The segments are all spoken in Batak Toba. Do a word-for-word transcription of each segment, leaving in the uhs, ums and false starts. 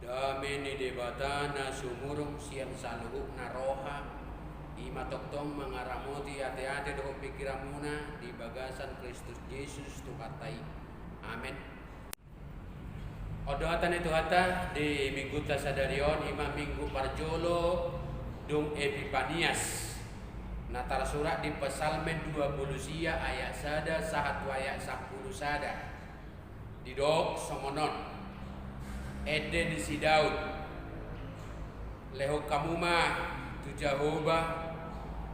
Dame ni Debata na sumurung sian saluhutna roha, i ma tongtong mangaramoti ateate dohot pingkiranmuna di bagasan Kristus Jesus Tuhanta i. Amen. On do hata ni Tuhanta di minggunta sadari on, i ma minggu parjolo dung Epipanias, na tarsurat di Psalmen dua pulu sia ayat sada sahat tu ayat sampulu sada. Didok songon on ende ni si Daud: Lehon hamu ma tu Jahowa,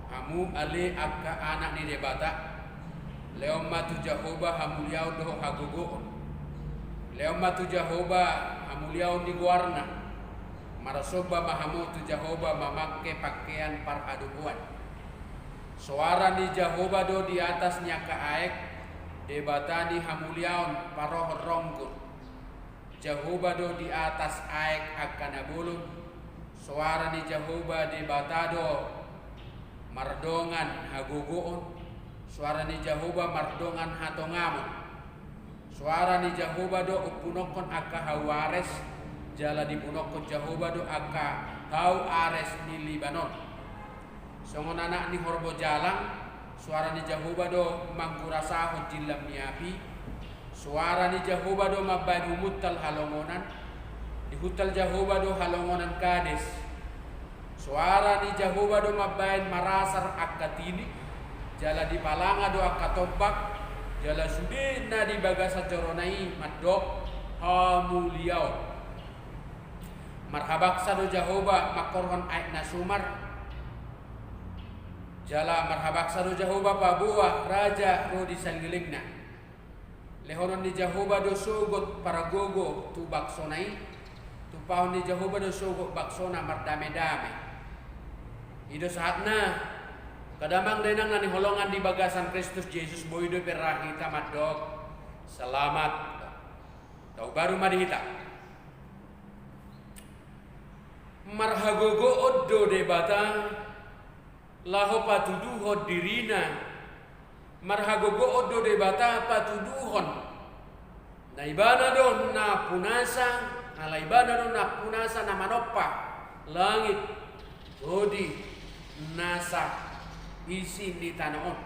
hamu ale angka anak ni Debata. Lehon ma tu Jahowa hamuliaon dohot hagogoon. Lehon ma tu Jahowa hamuliaon ni goarna. Marsomba ma hamu tu Jahowa mamangke pangkean parhadomuan. Soara ni Jahowa do di atas ni angka aek, Debata ni hamuliaon, parohon ronggur. Jahowa do di atas aek angka na bolon. Soara ni Jahowa Debata do mardongan hagogoon. Soara ni Jahowa mardongan hatongamon. Soara ni Jahowa do umpunokkon angka hau Ares, jala dipunokkon Jahowa do angka hau Ares ni Libanon. Songon anak ni horbo jalang, soara ni Jahowa do manggurasahon jillam ni api. Soara ni Jahowa do mambahen humuntal halongonan, dihuntal Jahowa do halongonan Kades. Soara ni Jahowa do mambahen marasar angka tilik, jala dipalanga do angka tombak, jala sude na di bagasan jorona i mandok hamuliaon. Marhabangsa do Jahowa mangkorhon aek na sumar, jala marhabangsa do Jahowa paboa raja ro di salelengna. Lehonon ni Jahowa do sogot pargogo tu bangsona i, tumpahon ni Jahowa do sogot bangsona mardamedame. I do sahatna, angka damang dainang na hinaholongan di bagasan Kristus Jesus, boi dope ra hita mandok selamat. Taon baru ma di hita. Marhagogoon do Debata laho patuduhon dirina. Marhagogoon do Debata patuduhon na Ibana do na punasa, ala Ibana do na punasa na manompa langit dohot nasa isi ni tano on.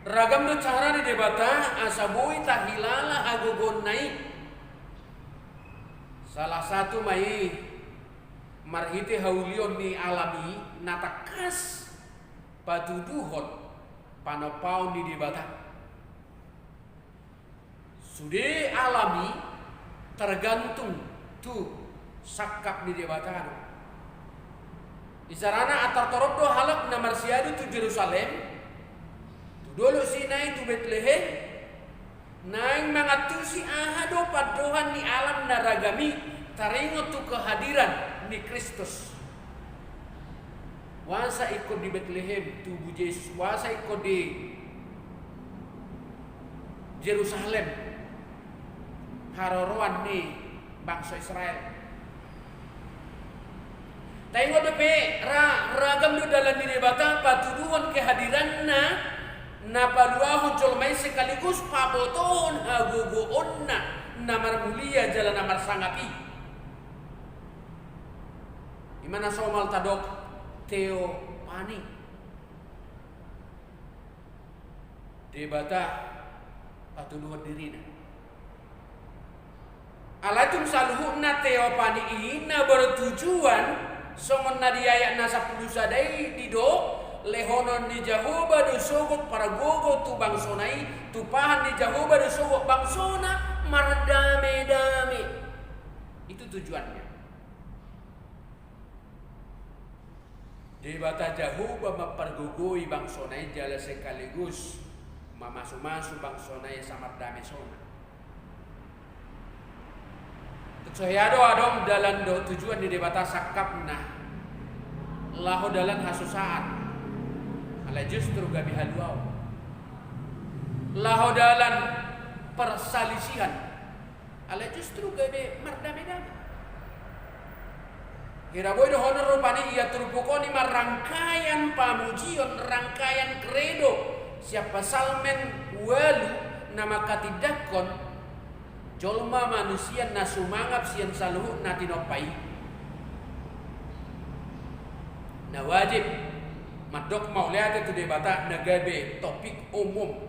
Ragam do cara ni Debata asa boi tahilala hagogoonna i. Salah satu ma i marhite haulion ni alam i na tangkas patuduhon panompaon ni Debata. Sude alam i tergantung tu sangkap ni Debata do. Isarana antar torop do halak na marsiadu tu Jerusalem, tu dolok Sinai, tu Betlehem, naeng mangantusi aha do pandohan ni alam na ragam i taringot tu kehadiran ni Kristus. Boasa ingkon di Betlehem tubu Jesus, boasa ingkon di Jerusalem haroroan ni bangso Israel. Taingot dope ra, ragam do dalan ni Debata patuduhon kehadiranna na paluahon jolma i sekaligus pabotohon hagogoonna na marmulia jala na marsangap i. I ma na somal tadok teofani. Debata patuduhon dirina. Alai tung saluhutna teofani i na bertujuan songon na di ayat na sampulu sada i didok, lehonon ni Jahowa do sogot pargogo tu bangsona i, tumpahan ni Jahowa do sogot bangsona mardamedame. Itu tujuannya. Debata Jahowa mampargogoi bangsona i jala sekaligus mamasumasu bangsona i asa mardame sonang. Tung so hea do adong dalan dohot tujuan ni Debata sangkapna laho dalan hasusaan, alai justru gabe haluaon. Laho dalan persalisihan, alai justru gabe mardamedame. Hira boi dohonon rupani ia turpuk on i ma rangkaian pamujion, rangkaian kredo sian Psalmen ualu na mangkatindangkon Jolma manusia na sumangap sian saluhut na tinompa i, na wajib mandok mauliate tu Debata na gabe topik umum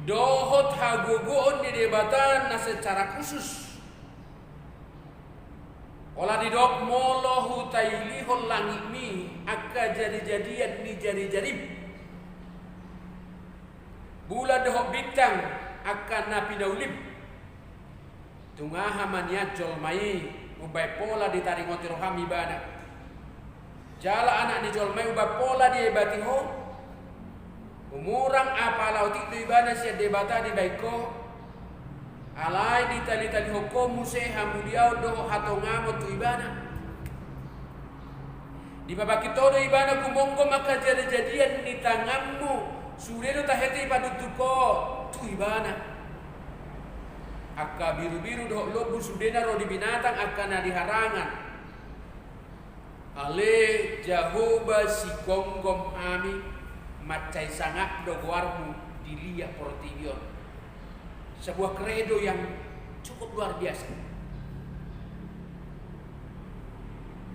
dohot hagogoon ni Debata na secara khusus. Pola didok molo hutailihon langitmi angka jarijarian ni jarijarim, bulan dohot bintang angka na pinaulim, tung aha ma nian jolma i umbaen pola ditaringoti roham ibana? Jala anak ni jolma i umbaen pola diebati ho? Umurang apala otik do ibana sian Debata dibaen ho, alai ditalitalihon ho muse hamuliaon dohot hatongamon tu ibana. Dipabangkit ho do ibana gumonggom angka jarijarian ni tanganmu, sude do tahete ipadutuk ho tu ibana. Angka birubiru dohot lombu sudena ro di binatang angka na di harangan. Ale Jahowa sigomgom hami, mansai sangap do goarmu di liat portibi on. Sebuah kredo yang cukup luar biasa.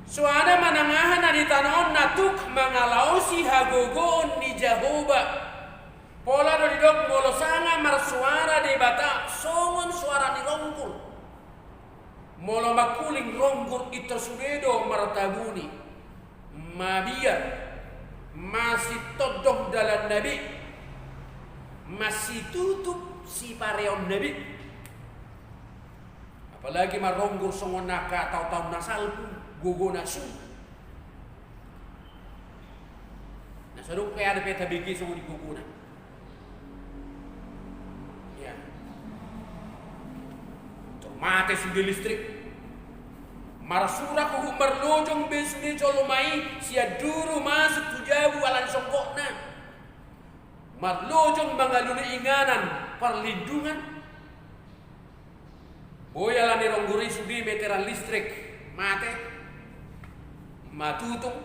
Soada manang aha na di tano on na tuk mangalaosi hagogoon ni Jahowa. Pola do didok molo sanga marsuara Debata songon suara ni ronggur. Molo mangkuling ronggur intor sude do martabuni, mabiar, masitondong dalanna be, masitutup sipareonna be. Apalagi ma ronggur songon angka taon-taon na salpu, gogona sung. Na so dung pe ada pe tabege songon i gogona. Ya. Tor mate sude listrik. Marsurak huhut marlojong be sude jolma i sian duru masuk tu jabu ala ni songgotna. Marlojong mangalului inganan parlindungan. Boi ala ni ronggur i sude meteran listrik mate, matutung,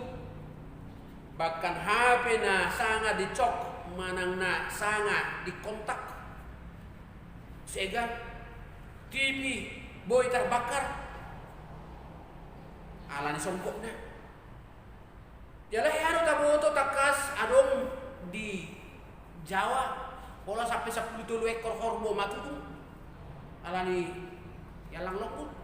bahkan H P na sanga dicok manang na sanga dikontak, sega, T V boi tarbakar ala ni songgotna. Jala hea do taboto tangkas adong di Jawa, pola sampe sampulu tolu ekor horbo matutung ala ni iallang longgur.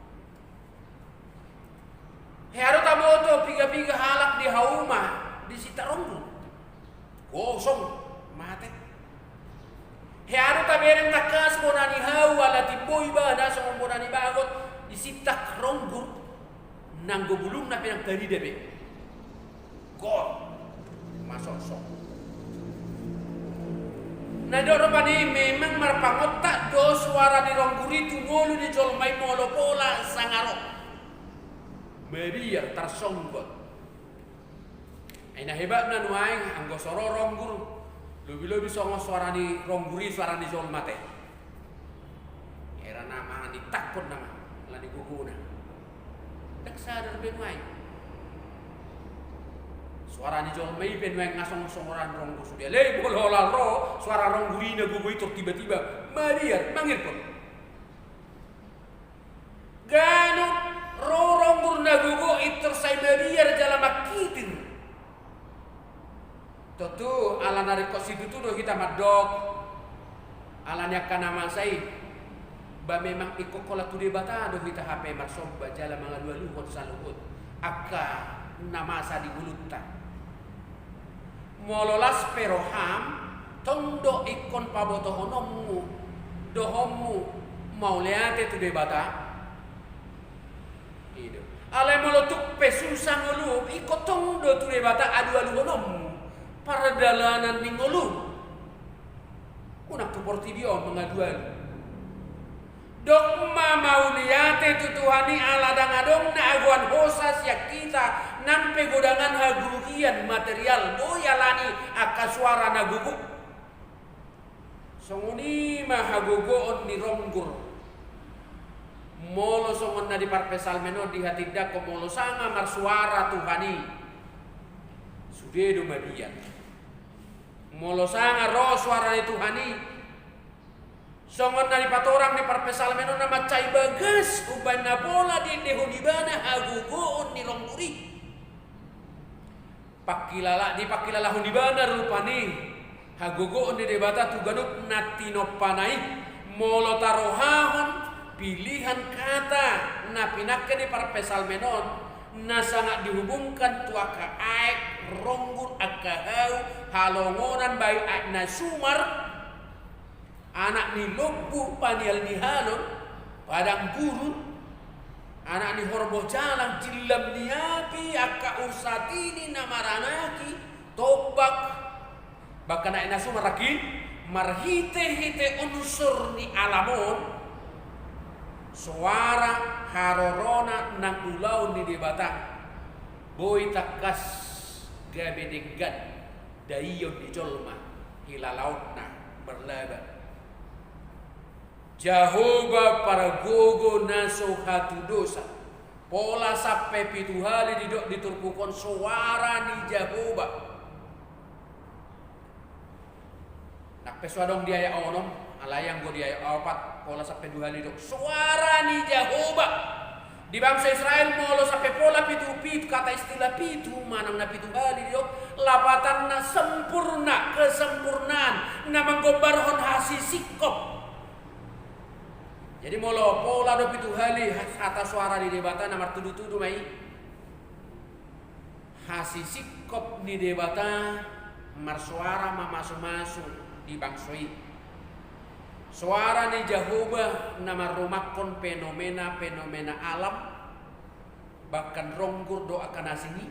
Hea do taboto piga-piga halak di hauma disintak ronggur, gosong, mate. Hea do tabereng tangkas bona ni hau ala timbo ibana songon bona ni bagot disintak ronggur, nanggo bulungna pe ndang tarida be. Gol. Masongsong. Na didok rupani memang marpangontak do suara ni ronggur i tu ngolu ni jolma i molo pola sanga ro. Mabiar tarsonggot. Ai na hebatna nuaeng anggo so ro ronggur, lobi-lobi songon suara ni ronggur i suara ni jolma te. Hera nama ditangkon nama ala ni gogona. Ndang sadar be nuaeng. Suara ni jolma i pe nuaeng nga songon suara ni ronggur sude. Alai molo holan ro suara ronggur i na gogo i tor tiba-tiba mabiar mangelpon. Ganup ro ronggur na gogo intor sai mabiar jala mangkitir. Tontu ala na ringkot situtu do hita mandok ala ni angka na masa i. Ba memang ingkon holan tu Debata do hita hape marsomba jala mangalualuhon saluhut angka na masa di ngolunta. Molo las pe roham, tong do ingkon pabotohononmu dohononmu mauliate tu Debata. I do. Alai molo tuk pe susa ngolum, ingkon tong do tu Debata alualuhononmu pardalanan ni ngolum. Unang tu portibi on mangalualu. Dok ma mauliate tu Tuhan i ala ndang adong na agoan hosa sian hita nang pe godangan hagurugian material boi alani angka suara na gogo. Songon i ma hagogoon ni ronggur. Molo songon na di parpsalmen on dihatindangkon molo sanga marsuara Tuhan i, sude do mabiar. Molo sanga ro suara ni Tuhan i, Songon na dipatorang ni parpsalmen on na mansai bagas umbahen na pola diendehon ibana hagogoon ni ronggur i. Pangkilala, dipangkilalahon ibana rupani hagogoon ni Debata tu ganup na tinompana i. Molo tarohahon pilihan kata na pinangke ni parpsalmen on, na sangat dihubungkan tu angka aek, ronggur, angka hau, halongonan, baen aek na sumar, anak ni lombu, panial ni halon, padang gurun, anak ni horbo jalang, jillam ni api, angka ursatini na maranaki, tombak, bahkan aek na sumar, raki, marhitehite unsur ni alam on, soara harorona nang ulaon ni Debata, boi tangkas gabe denggan daion ni jolma, hilalaonna marlaba. Jahowa pargogo na so hatudosan. Pola sampe pitu hali didok di turpuk on soara ni Jahowa. Nang pe so adong di ayat onom, alai anggo di ayat opat, pola sampe dua hali didok soara ni Jahowa. Di bangso Israel molo sampe pola pitu, pitu, kata istilah pitu manang na pitu hali didok, lapatanna sempurna, kesempurnaan, na manggombarhon hasisingkop. Jadi molo pola do pitu hali hata soara ni Debata, na martudu-tudu ma i hasisingkop ni Debata marsoara mamasu-masu di bangso i. Soara ni Jahowa na marrumangkon fenomena-fenomena alam, bahkan ronggur dohot angka na asing i,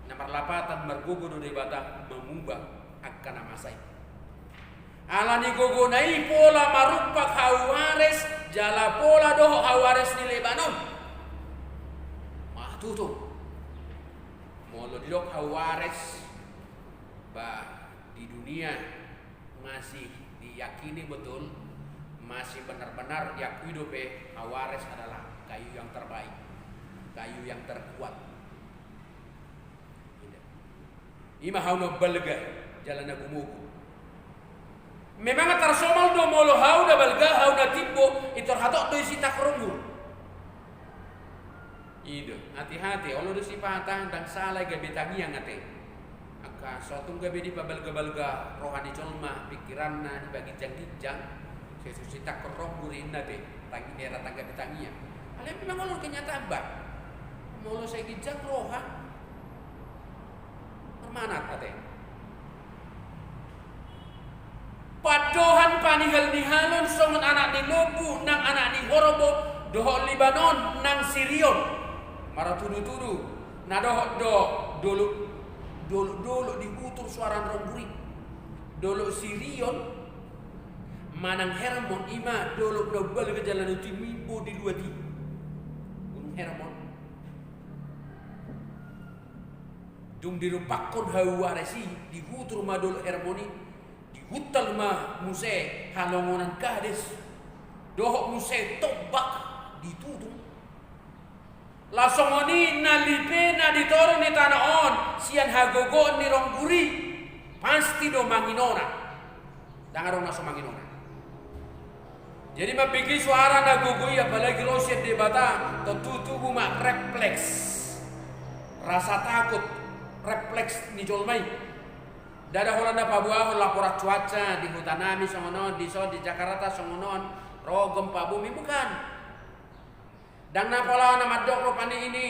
na marlapatan margogo do Debata manguba angka na masa i. Ala ni gogona i pola marumpak hau Ares, jala pola dohot hau Ares ni Lebanon. Ma tutu. Molo didok hau Ares, ba, di dunia masih diyakini betul, masih benar-benar diakui dope hau Ares adalah kayu yang terbaik, kayu yang terkuat. Inda. I ma hau na balga jala na gumogo. Memang tarsomal do molo hau na balga, hau na timbo, pintor hatop do i sitangkor ronggur. I do, hati-hati, olo do sipata, ndang sala i gabe tangiang ate. Angka so tung gabe dipabalga-balga roha ni jolma, pikiranna, dipaginjang-ginjang, sai so sitangkor ronggur i ninna ate, tangi-, era tangga gabe tangiang. Alai memang olo kenyataan ba. Molo sai ginjang roha, marmanat ate. Pandohan panihal ni halon songon anak ni lombu nang anak ni horbo dohot Libanon nang Sirion. Martudu-tudu na dohot do dolok, dolok-dolok di hutur soara ni ronggur i. Dolok Sirion manang Hermon, i ma dolok na balga jala na timbo di luat i. Gunung Hermon. Dung dirumpakkon hau Ares i, dihutur ma dolok Hermon i, dihuntal ma muse halongonan Kades, dohot muse tombak ditutung. Laos songon i na lipe na di toru ni tano on sian hagogoon ni ronggur i, pasti do manginona. Ndang adong na so manginona. Jadi mambege soara na gogo i, apalagi ro sian Debata, tontu tubu ma refleks, rasa takut, refleks ni jolma i. Ndada holan na paboahon laporan cuaca di huta nami songon on, dison di Jakarta songon on, ro gempa bumi, bukan. Ndang na pola na mandok rupani ini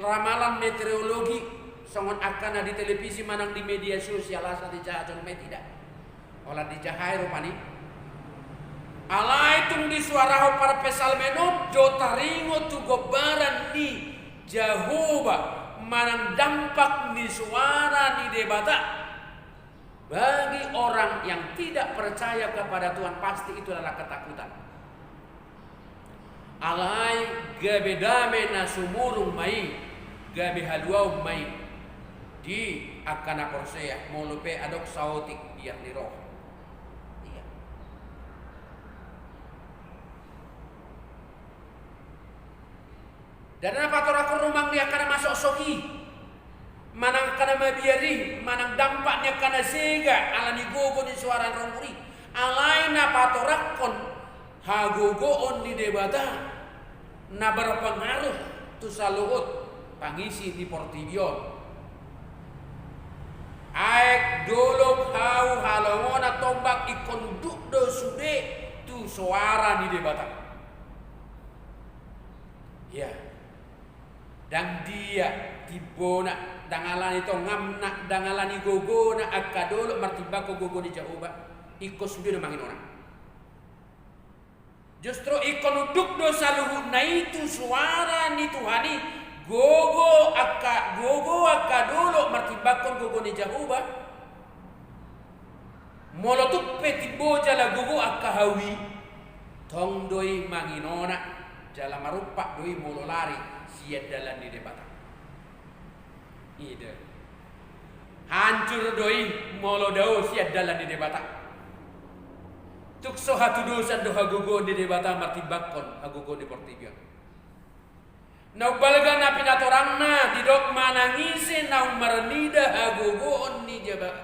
ramalan meteorologi, songon angka na di televisi manang di media sosial asa dijaha jolma i, tidak. Holan dijaha i rupani. Alai tung disuarahon parpsalmen on do taringot tu gombaran ni Jahowa manang dampak ni soara ni Debata. Bagi orang yang tidak percaya kepada Tuhan, pasti itu adalah ketakutan. Alai gabe dame na sumurung ma i, gabe haluaon ma i di angka na porsea, molo pe adong saotik biar ni roha. Iya. Ndada na patorangkon rumang ni angka na masoksok i, manang angka na mabiar i, manang dampak ni angka na sega ala ni gogo ni soara ni ronggur i. Alai na patorangkon hagogoon ni Debata na berpengaruh tu saluhut pangisi ni portibi on. Aek, dolok, hau, halongonan, tombak, ingkon unduk do sude tu soara ni Debata. Ia. Ndang dia timbona, ndang ala ni tongamna, ndang ala ni gogona angka dolok martimbangkon gogo ni Jahowa, ingkon sude do manginona. Justru ingkon unduk do saluhutna i tu soara ni Tuhan i, gogo angka, gogo angka dolok martimbangkon gogo ni Jahowa. Molo tung pe timbo jala gogo angka hau i, tong do i manginona, jala marumpak do i molo lari sian dalan ni Debata. Ida. Hancur do i molo dao sian dalan ni Debata. Tung so hatudosan do hagogoon ni Debata martimbangkon hagogoon ni portibi on. Na umbalga na pinatorangna, didok manang ise naung marnida hagogoon ni Deba-,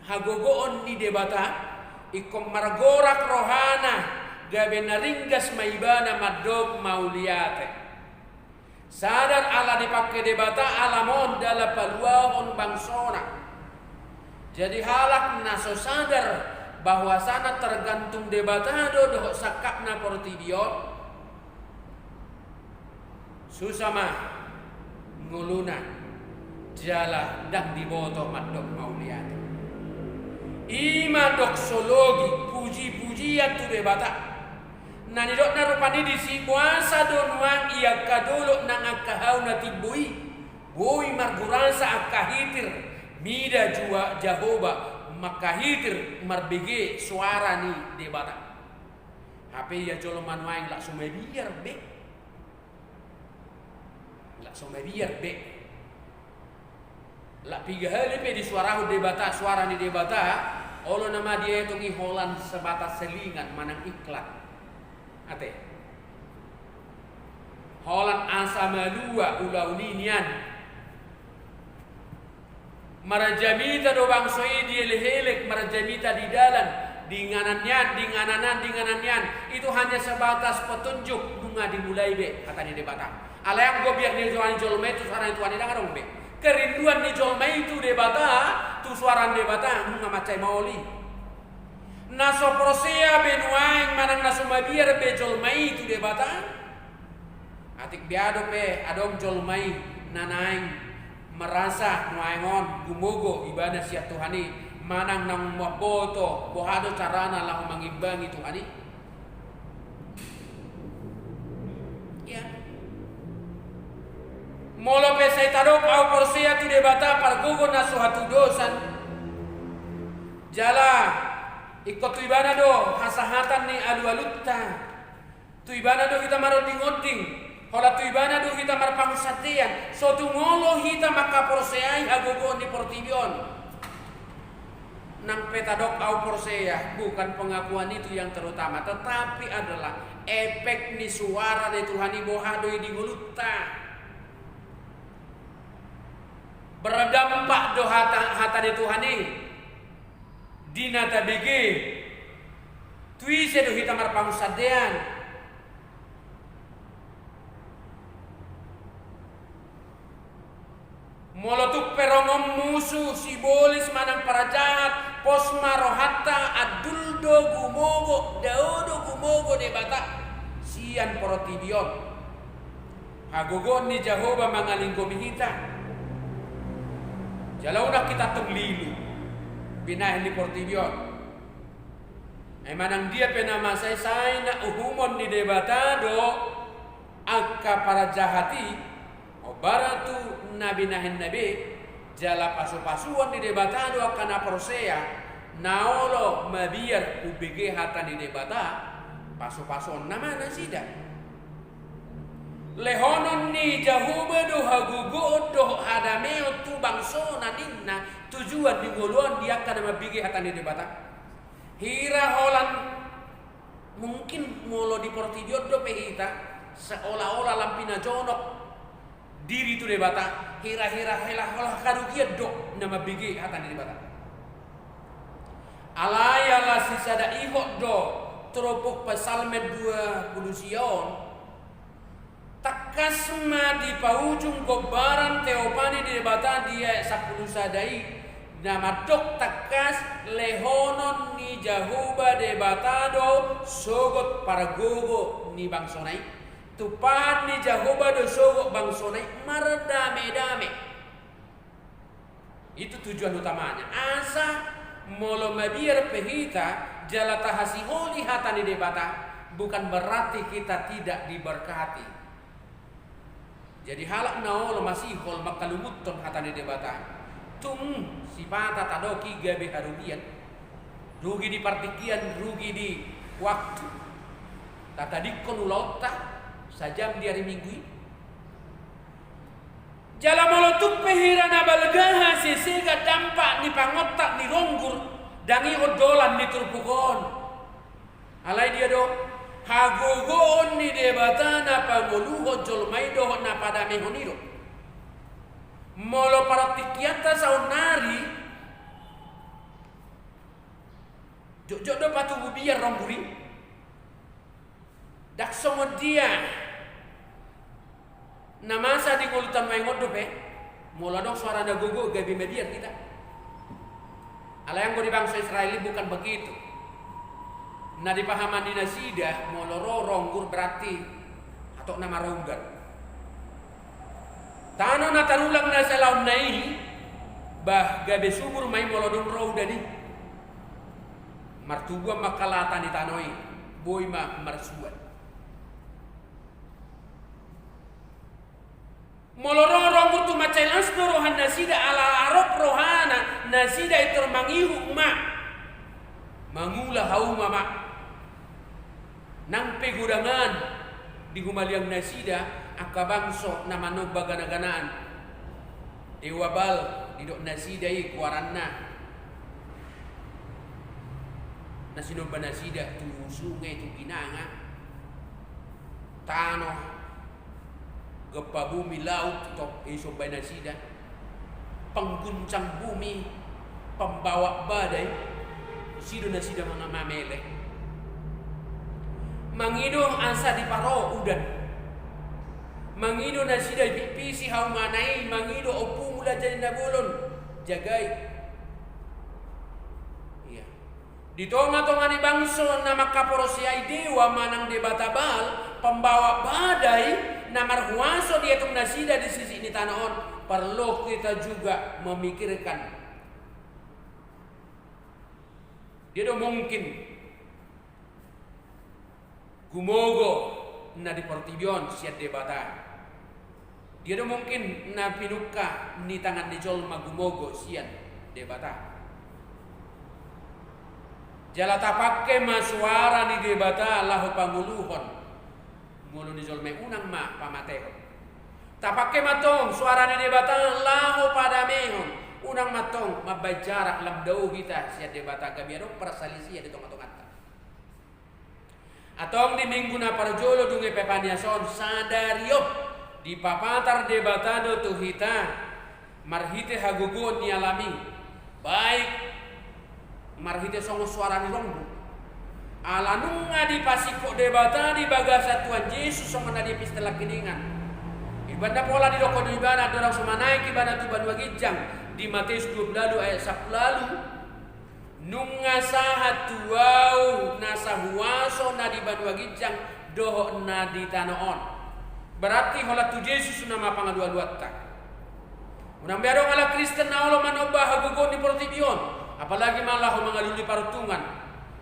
hagogoon ni Debata, ingkon margorak rohana, gabe na ringgas ma ibana mandok mauliate. Sadar ala dipangke Debata alam on dalan paluahon bangsona. Jadi halak na so sadar bahwasana tergantung Debata do dohot sangkapna portibi on, susa ma ngoluna jala ndang diboto mandok mauliate. I ma doksologi, puji-pujian tu Debata. Na nidokna rupani disi, boasa do nuaeng i angka dolok nang angka hau na timbo i boi margurasa angka hitir mida jua Jahowa, mangkahitir marbege soara ni Debata. Hape ia jolma nuaeng lak so mabiar be. Lak so mabiar be. Lak piga hali pe disuarahon Debata soara ni Debata, olo nama dietong i holan sebatas selingan manang iklan. Ate. Holan asa malua ulaon i nian. Marjamita do bangso i dielek-elek, marjamita di dalan, di inganan nian, di inganan an, di inganan nian. Itu hanya sebatas petunjuk, nunga dimulai be hata ni Debata. Alai anggo biar ni roha ni jolma i tu soara ni Tuhan i ndang adong be. Kerinduan ni jolma i tu Debata, tu soara ni Debata, nunga mansai maol i. Na so porsea be nuaeng manang na so mabiar be jolma i tu Debata, atik be adong be, adong jolma i na naeng merasa nuaeng on gumogo ibana sian Tuhan i, manang naung mamboto boha do carana laho mangimbangi Tuhan i. Ia. Molo pe sai tadok ahu porsea tu Debata pargogo na so hatudosan, jala ingkon tu ibana do hasahatan ni alualunta. Tu ibana do hita marondingonding, holan tu ibana do hita marpangunsandean, so tung olo hita mangkaporseai hagogoon ni portibi on. Nang pe tadok ahu porsea, bukan pengakuan itu yang terutama, tetapi adalah efek ni soara ni Tuhan i boha do i di ngolunta. Berdampak do hata, hata ni Tuhan i. Di na tabege, tu ise do hita marpangunsandean? Molo tung pe rongon musu, sibolis manang parajahat, pos ma rohanta, andul do gumogo, dao do gumogo Debata sian portibi on. Hagogoon ni Jahowa mangalinggomi hita. Jala unang hita tong lilu binahen ni portibi on. Ai manang dia pe na masa i, sai na uhumon ni Debata do angka parajahat i, hombar tu na binahenna be, jala pasupasuon ni Debata do angka na porsea, na olo mabiar umbege hata ni Debata, pasupasuonna ma nasida. Lehonon ni Jahowa do hagogoon dohot hadameon tu bangsona ninna, tujuan ni ngolu on di angka na mambege hata ni Debata. Hira holan, mungkin molo di portibi on dope hita, seolah-olah lam pinajonok diri tu Debata, hira-hira hela holan karugian do na mambege hata ni Debata. Alai ala sisada ihot do turpuk Psalmen dua pulu sia on, tangkas ma dipaujung gombaran teopan ni Debata di ayat sampulu sada i, na mandok tangkas lehonon ni Jahowa Debata do sogot pargogo ni bangsona i. Tumpahan ni Jahowa do sogot bangsona i mardame-dame. Itu tujuan utamanya. Asa molo mabiar pe hita jala tahasiholi hata ni Debata, bukan berarti kita tidak diberkati. Jadi halak na olo masihol mangkalumuthon hata ni Debata, tung sipata tadok i gabe harugian, rugi di partingkian, rugi di waktu. Tatadingkon ulaonta sajam di ari Minggu i. Jala molo tung pe hira na balga hasesega dampak ni pangontak ni ronggur, ndang i ondolan ni turpuk on. Alai dia do? Hagogoon ni Debata na pangoluhon jolma i dohot na padamehon i do. Molo partingkianta saonnari, jotjot do patubu biar ronggur i? Ndang songon dia na masa di ngolunta nuaeng on dope, molo adong soara na gogo gabe mabiar hita. Alai anggo di bangso Israel i bukan begitu. Na dipahamani nasida, molo ro ronggur berarti hatop na maronggar. Tano na tarulang na salaonna i, bah, gabe subur ma i molo dung ro udan i. Martubuan ma angka lata ni tano i, boi ma marsuan. Molo ro ronggur tu mansai las do roha nasida, ala arop rohana nasida i tor mangihut ma, mangula hauma ma. Nang pe godangan di humaliang nasida angka bangso na manomba ganaganaan, dewa Baal didok nasida i goaranna, na sinomba nasida tu sunge, tu ginanga, tano, gempa bumi, laut, tok, i somba nasida. Pengguncang bumi, pembawa badai, disi do nasida manga mamele. Mangido asa diparo udan. Mangido nasida ipipisi haumana i, mangido Ompu, mula jadi na bolon, jagai. Ia. Di tonga-tonga ni bangso na mangkaporseai dewa manang debata Baal, pembawa badai na marhuaso dietong nasida di sisik ni tano on, perlu kita juga memikirkan. Dia do mungkin gumogo na di portibi on sian Debata? Dia do mungkin na pinungka ni tangan ni jolma gumogo sian Debata? Jala tapangke ma suara ni Debata laho pangoluhon ngolu ni jolma i, unang ma pamatehon. Tapangke ma tong suara ni Debata laho padamehon, unang ma tong mambahen jarak, lam dao hita sian Debata, gabe adong parsalisian di tonga-tonganta. Antong di minggu na parjolo dung Epifanias on, sadari on dipapatar Debata do tu hita marhite hagogoon ni alam i, baik marhite songon suara ni ronggur. Ala nunga dipasingkop Debata di bagasan Tuhan Jesus songon na di epistel nangkiningan. Ibana pola didok do ibana, andorang so manaek ibana tu banua ginjang, di Mateus dua pulu ualu ayat sampulu ualu. Nunga sahat tu ahu nasa huaso na di banua ginjang dohot na di tano on. Berarti holan tu Jesus nama pangalualuanta. Unang be adong halak Kristen na olo manomba hagogoon di portibi on, apalagi ma laho mangalului paruntungan,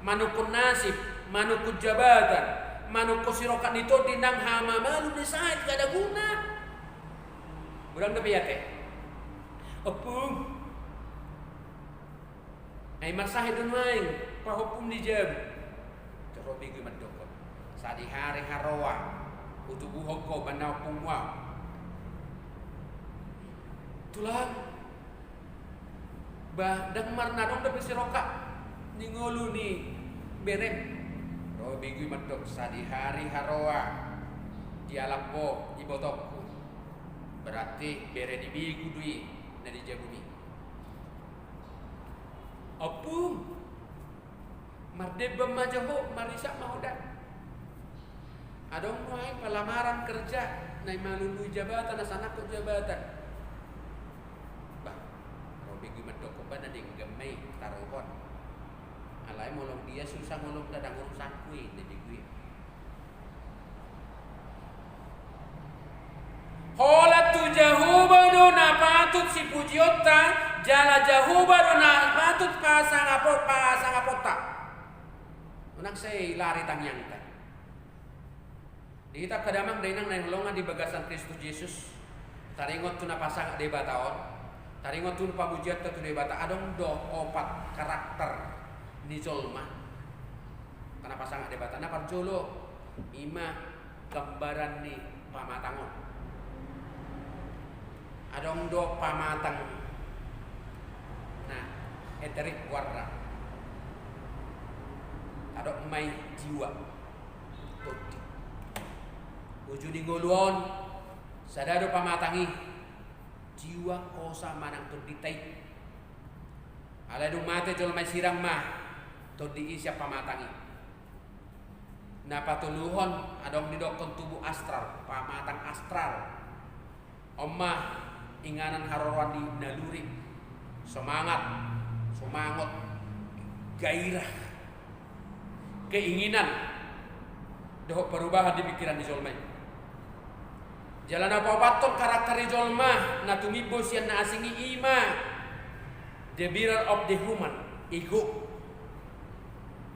manungkun nasib, manungkun jabatan, manungkun sirongkap ni tondi nang hamamalum ni sahit, ndada guna. Godang dope i ate. Ompung. Ai marsahit do nuaeng pahompum di jabu. Ro begu i mandok, sadihari haroa hutubuhon ho umbahen na ompungmu ahu. Tulang, ba ndang mar na adong dope sirongkap ni ngolu ni berem? Ro begu i mandok, sadihari haroa dialap ho ibotongku. Berarti bere ni begu do i na di jabumi. Ompung, Mardemban ma jo ho, marisak ma ho da. Adong nuaeng pe lamaran kerja, na i malului jabatan, na sangkut jabatan. Bah, ro begu i mandok ho ba na denggan ma i taruhon. Alai molo dia susah, molo ndang urusanku i, na begu i. Holan tu Jahowa do na patut sipujionta, jala Jahowa do na patut pasangapo-, pasangaponta. Unang sai lari tangiangta. Di hita angka damang dainang na hinaholongan di bagasan Kristus Jesus, taringot tu na pasangap Debata on, taringot tu pamujianta tu Debata, adong do opat karakter ni jolma. Angka na pasangap Debata, na parjolo, i ma gambaran ni pamatang on. Adong do pamatang, na, eterik, goarna. Adong ma i jiwa, tondi. Uju ni ngolu on, sada do pamatang i, jiwa, hosa manang tondinta i. Alai dung mate jolma i, sirang ma tondi i sian pamatang i. Na patoluhon, adong didokkon tubuh astral, pamatang astral. On ma inganan haroroan ni naluri, semangat, sumangot, gairah, keinginan, dohot perubahan di pikiran ni jolma i. Jala na paopathon karakter ni jolma na tumimbo sian na asing i, i ma the bearer of the human ego,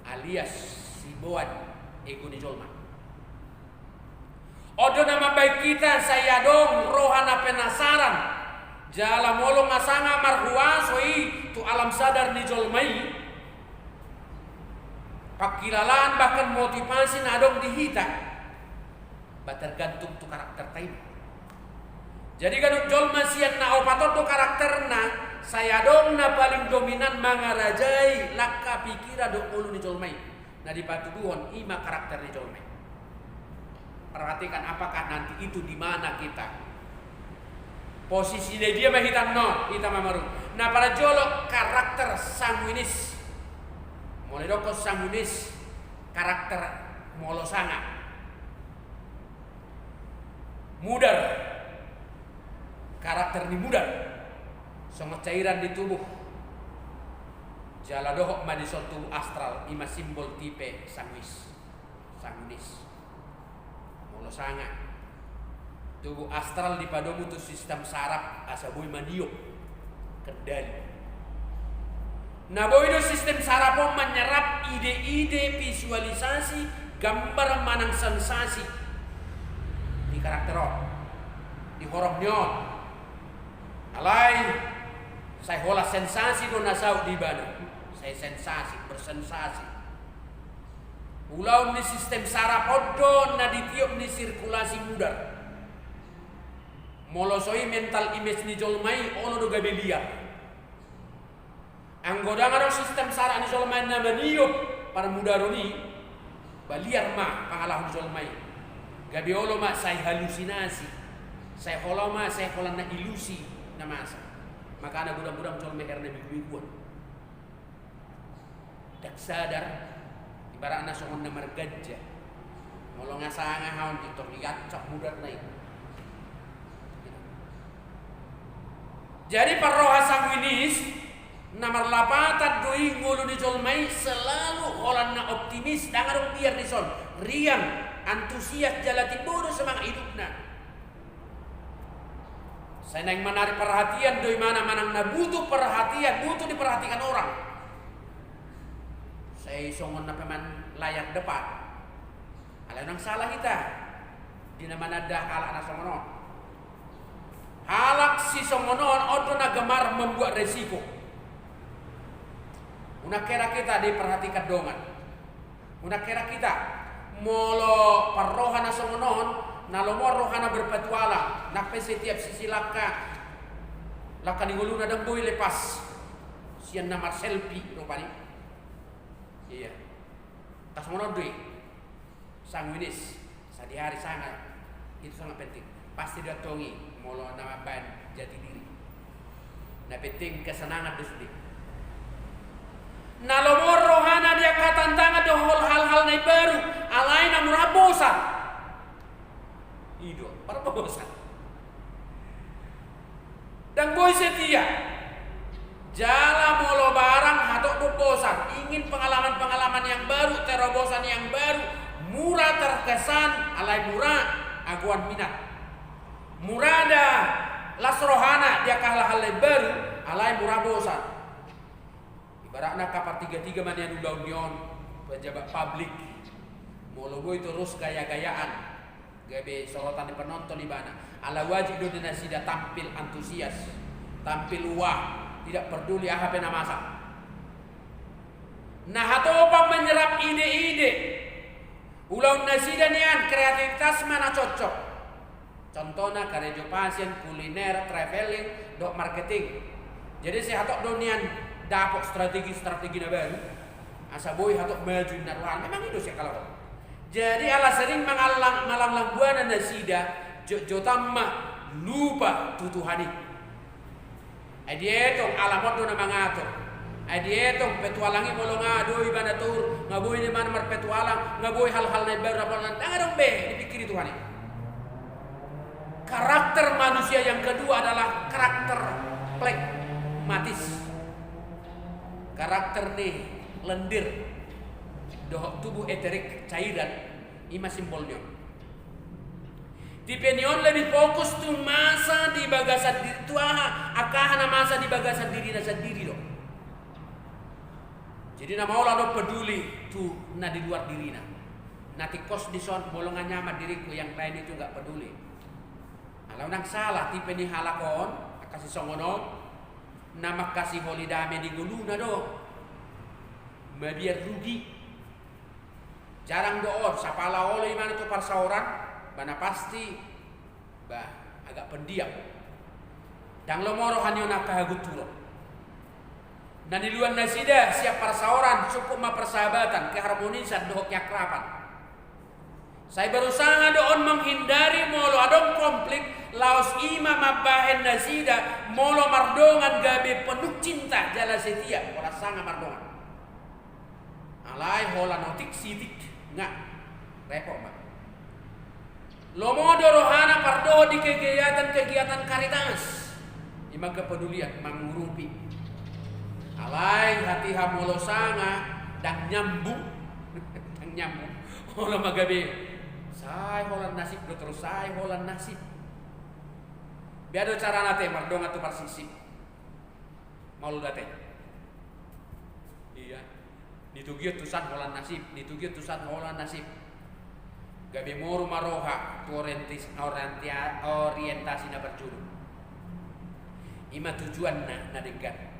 alias siboan ego ni jolma. On do na mambahen hita sai adong roha na penasaran, jala molo nga sanga marhuaso i tu alam sadar ni jolma i, pangkilalaan bahkan motivasi na adong di hita, ba tergantung tu karakterta i. Jadi ganup jolma sian na opat on do karakterna, sai adong na paling dominan mangarajai langka, pikiran dohot ngolu ni jolma i. Na dipatuduhon i ma karakter ni jolma i. Perhatikan, apakah nanti itu di mana kita? Posisi di dia ma hita annon, hita ma marung. Na parjolo, karakter sanguinis. Molo didokkon sanguinis, karakter molo sanga. Mudar, karakter ni mudar, songon cairan di tubuh. Jala dohot ma dison tubuh astral, i ma simbol tipe sanguis-, sanguinis. Molo sanga, tubuh astral dipadomu tu sistem saraf asa boi maniop, kendali. Na boi do sistem saraf on manyerap ide-ide, visualisasi, gambar manang sensasi di karakter on, di horong ni on. Alai sai holan sensasi do na saut di ibana, sai sensasi, bersensasi. Ulaon ni sistem saraf on do na ditiop ni sirkulasi mudar. Molo so i, mental image ni jolma i olo do gabe liar. Anggo ndang adong sistem saraf ni jolma i na maniop parmudaron i, ba liar ma pangalaho ni jolma i. Gabe olo ma sai halusinasi, sai olo ma sai holan na ilusi na masa. Makana godang-godang jolma i akhirna begu-beguan. Ndang sadar, ibaratna songon na marganja. Molo nga sanga haon, pintor diancap mudarna i. Jadi parroha sanguinis, na marlapatan do i ngolu ni jolma i, selalu holan na optimis, ndang adong biar dison, riang, antusias, jala timbo do semangat hidupna. Sai naeng manarik perhatian do ibana manang na butuh perhatian, butuh diperhatikan orang. Sai songon na pemain layar depan. Alai ndang salah hita di na mananda halak na songon on. Halak sisongon on, on do na gemar membuat resiko. Unang hera hita diperhatikan dongan. Unang hera hita, molo parroha na songon on, na lomo rohana berpetualang, nang pe setiap sisi langka, langka ni ngoluna ndang boi lepas sian na marselfie rupani. Iya. Angka songon on do i. Sanguinis, sadihari sanga, itu sangat penting. Pasti do antong i molo na mambaen jati diri. Na penting kesenangan do sude. Na lomo rohana di angka dohot hal-hal na imbaru, alai na murah bosan. I do, parbosan. Ndang boi setia. Jala molo barang hatop do bosan, ingin pengalaman-pengalaman yang baru, terobosan yang baru, murah terkesan, alai murah agoan minat. Murah da las rohana di angka hal-hal na imbaru, alai murah bosan. Ibaratna angka partiga-tiga ma nian ulaon ni on, pejabat publik. Molo boi torus gaya-gayaan, gabe sorotan ni penonton ibana. Ala wajib do di nasida tampil antusias, tampil wah, tidak peduli aha pe na masa. Na hatopan menyerap ide-ide, ulaon nasida nian, kreativitas ma na cocok. Contohna karejo fashion, kuliner, traveling, dohot marketing. Jadi sai hatop do nian dapot strategi-strategi na baru, asa boi hatop maju na rohana. Memang i do sian halak on. Jadi ala sering mangallang, malanglang buana nasida, jotjotan ma lupa tu Tuhan i. Ai dietong alam on do na mangatur. Ai dietong petualang i molo nga do ibana tour, nga boi ibana marpetualang, nga boi hal-hal na imbaru, apala ndang adong be dipikiri Tuhan i. Karakter manusia yang kedua adalah karakter pragmatis. Karakter ni lendir dohot tubuh eterik, cairan, i ma simbol ni on. Tipe ni on lebih fokus tu masa di bagasan diri, tu aha, angka aha na masa di bagasan dirina sandiri do. Jadi na maol do peduli tu na di luar dirina. Na tingkos dison, molo nga nyaman diriku, yang lain itu nggak peduli. Ala unang salah, tipe ni halak on, angka sisongon on, na mangkasiholi dame di ngoluna do. Mabiar rugi. Jarang do on, sapala olo ibana tu parsaoran, ba na pasti, bah, agak pendiam. Ndang lomo roha ni on angka hagunturon. Na niluan nasida sian parsaoran, cukup ma persahabatan, keharmonisan dohot keakraban. Sai berusaha do on menghindari molo adong konflik, laos i ma mambahen nasida molo mardongan gabe penuh cinta jala setia, holan sanga mardongan. Alai holan otik sitik, nga repot ma. Lomo do rohana pardohot di kegiatan-kegiatan karitas. I ma kepedulian mangurupi. Alai hatiha molo sanga ndang nyambung. Ndang nyambung. Olo ma gabe. Sai holan nasib do torus, sai holan nasib. Bea do carana te mardongan tu parsisip. Maol do ate. Iya. Nitugion tu san holan nasib, nitugion tu san holan nasib. Gabe moru ma roha tu orientis-, orientia-, orientasi na parjolo. I ma tujuanna na denggan.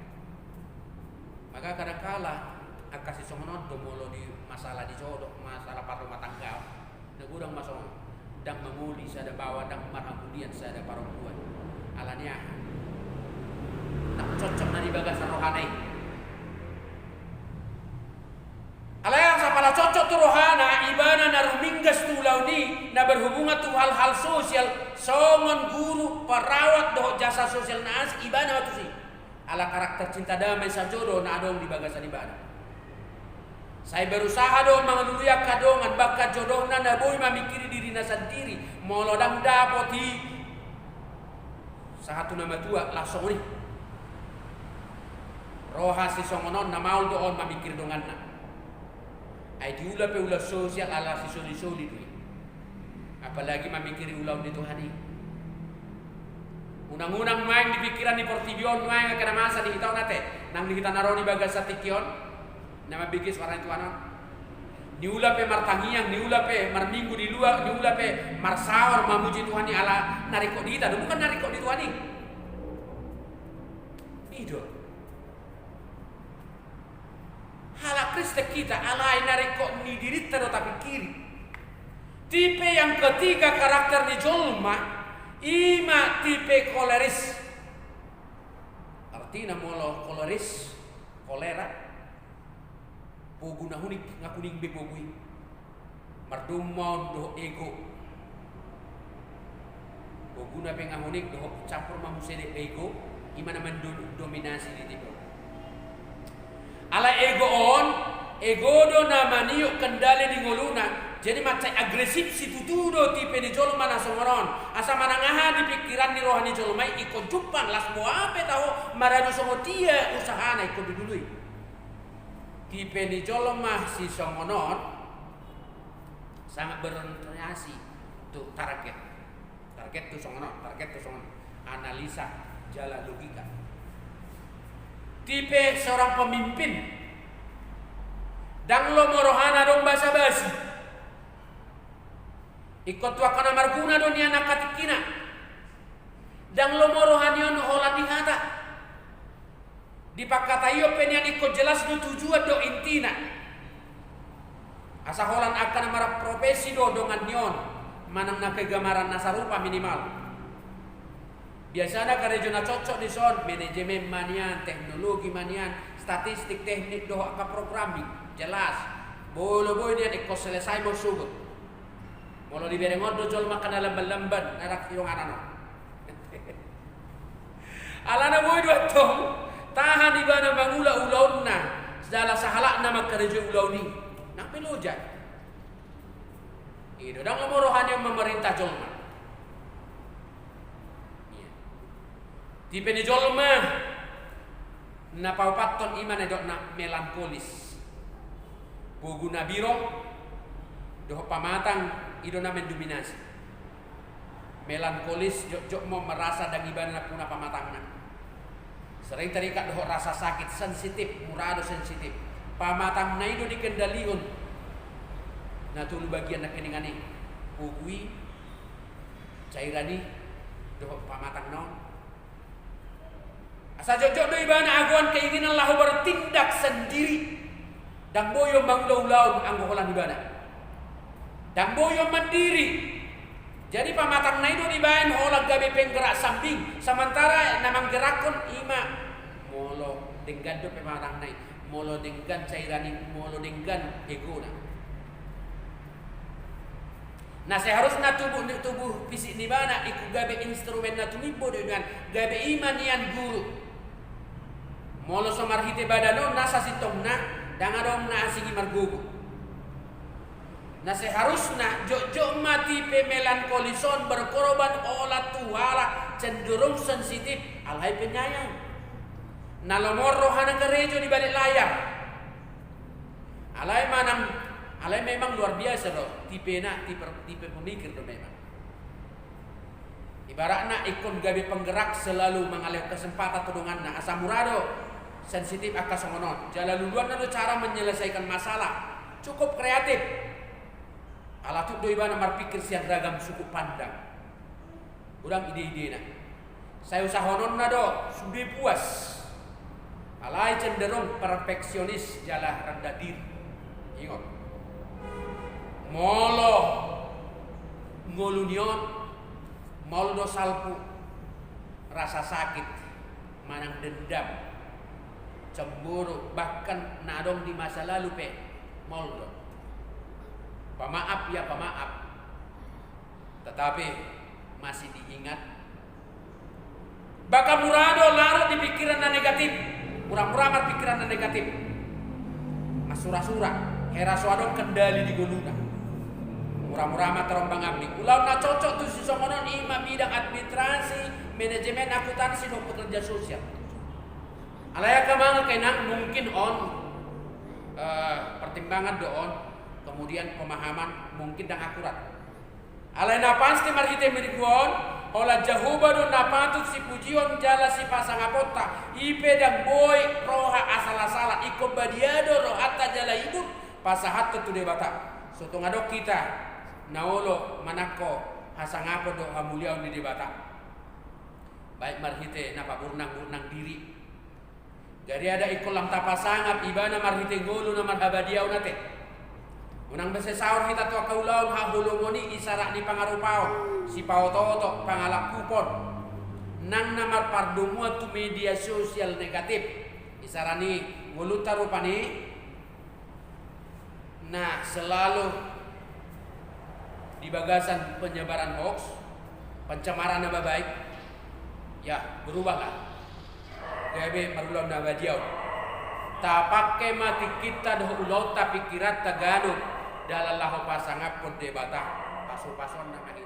Maka kadangkala angka sisongon on do molo di masalah di jodoh, masalah parrumatanggaon. Na godang ma songon, ndang mangoli sada baoa, ndang marhamulian sada parompuan. Alani aha? Ndang cocok na di bagasan rohana i. Alai asa pala cocok tu rohana, ibana na ruminggas tu ulaon i, na berhubungan tu hal-hal sosial, songon guru, perawat, dohot jasa sosial na asing, ibana ma tusi. Ala karakter cinta damai sajo do na adong di bagasan ibana. Sai berusaha do mangalului angka dongan, bahkan jodohna na boi mamingkiri dirina sandiri, molo ndang dapot i. Sahat tu na matua, laos songon i. Roha sisongon on na maol do on mamingkiri donganna. Ai diula pe ulaon sosial ala sisoli-soli do i. Apalagi mamingkiri ulaon ni Tuhan i. Unang-unang nuaeng di pingkiran ni portibi on nuaeng angka na masa di hita on ate, nang di hita na ro di bagasan tingki on, na mambege suara ni Tuhan on. Niula pe martangiang, niula pe marminggu di luar, niula pe marsaor mamuji Tuhan i ala na ringkot di hita do, bukan na ringkot di Tuhan i. I do. Halak Kristen hita, alai na ringkot ni dirinta do tapingkiri. Tipe yang ketiga karakter ni jolma, i ma tipe koleris. Artina molo koleris, kolera, pogu na hunik, nga hunik be pogu i. Mardomma on dohot ego. Poguna pe nga hunik dohot campur ma muse dohot ego, i ma na mandominasi di tipe on. Ala ego on, Ego do na maniuk kendali di ngoluna. Jadi mansai agresif situtu do tipe ni jolma na songon on. Asa manang aha di pikiran ni roha ni jolma i, ingkon jumpang, las boha pe taho maradu songon dia usahana, ingkon didului. Tipe ni jolma sisongon on sangat berorientasi tu target. Target tu songon on, target tu songon on. Analisa jala logika. Tipe seorang pemimpin, ndang lomo rohana adong basa-basi. Ingkon tu angka na marguna do nian angka tingkina. Ndang lomo roha ni on holan di hata. Dipangkataion pe nian ingkon jelas do tujuan dohot intina. Asa holan angka na marprofesi do dongan ni on manang na kegemaran na sarupa minimal. Biasana karejo na cocok dison manajemen ma nian, teknologi ma nian, statistik, teknik dohot angka programming. Jelas. Bolo boi nian ingkon selesai ma sogot. Molo dibereng on do jolma angka na lamban-lamban na dang sidonganan on. Alana boi do antong tahan ibana mangula ulaonna jala sahalakna mangkarejoi ulaon i. Nang pe loja. I do ndang lomo roha ni on mamarintah jolma. Ia. Tipe ni jolma na paopathon i ma na didok na melankolis. Pogu na birong dohot pamatang i do na mendominasi. Melankolis jotjot ma merasa ndang ibana nampuna pamatangna. Sering terikat dohot rasa sakit, sensitif, mura do sensitif. Pamatangna i do dikendalihon na tolu bagian nangkiningan i. Pogu i, cairan i, dohot pamatangna on. Asa jotjot do ibana agoan keinginan laho bertindak sendiri. Ndang boi on mangula ulaon anggo holan ibana. Ndang boi on mandiri. Jadi pamatangna i do dibaen holan gabe penggerak sambing, sementara na manggerakhon i ma molo denggan dope pamatangna i, molo denggan cairan i, molo denggan egona. Na seharusna tubuh ni, tubuh fisik ni ibana ingkon gabe instrumen na tumimbo do nian, gabe i ma nian guru. Molo so marhite badan on na sasintongna, ndang adong na asing i margogo. Na seharusna jotjot ma tipe melankolis on berkorban holan tu halak cenderung sensitif, alai penyayang. Na lomo rohana karejo di balik layar. Alai manang, alai memang luar biasa do tipena, tipe, tipe pemikir do memang. Ibaratna ingkon gabe penggerak selalu mangalehon kesempatan tu donganna, asa mura do sensitif angka songon on. Jala luluanna do cara menyelesaikan masalah. Cukup kreatif. Ala tuk do ibana marpikir sian ragam sudut pandang. Godang ide-idena. Sai usahononna do sude puas. Alai cenderung perfeksionis jala rendah diri. Ingot. Molo ngolu ni on, maol do salpu rasa sakit, manang dendam, cemburu, bahkan na adong di masa lalu pe maol do. Pamaaf ya pamaaf. Tetapi masih diingat. Bahkan mura do larut di pikiran na negatif. Mura-mura marpikiran na negatif. Masura-sura, hera so adong kendali di ngoluna. Mura-mura ma terombang ambing. Ulaon na cocok tu sisongon on i ma bidang administrasi, manajemen, akuntansi dohot pekerja sosial. Alai angka amang, angka inang, mungkin on, eh, pertimbangan do on, kemudian pemahaman mungkin ndang akurat. Alai na pasti marhite minggu on, holan Jahowa do na patut sipujion jala sipasangaponta, i pe ndang boi roha asal-asalan, ingkon badia do rohanta jala ibur pasahathon tu Debata. So tung adong hita na olo manangko hasangapon dohot hamuliaon ni Debata, baik marhite na paburnang-burnang diri. Gariada ingkon lam tapasangap ibana marhite ngolu na marhabadiaon ate. Unang be sai saor hita tu angka ulaon haholomon i, isarana pangarupaon, sipaotooto, pangalangkupon, nang na marpardomuan tu media sosial negatif. Isarana ngolunta rupani na selalu di bagasan penyebaran hoax, pencemaran nama baik, ya, berubahlah. Gabe marulaon na badia on. Tapangke ma tingkinta dohot ulaonta, pingkiranta ganup dalan laho pasangaphon Debata. Pasu-pasuonna ma i.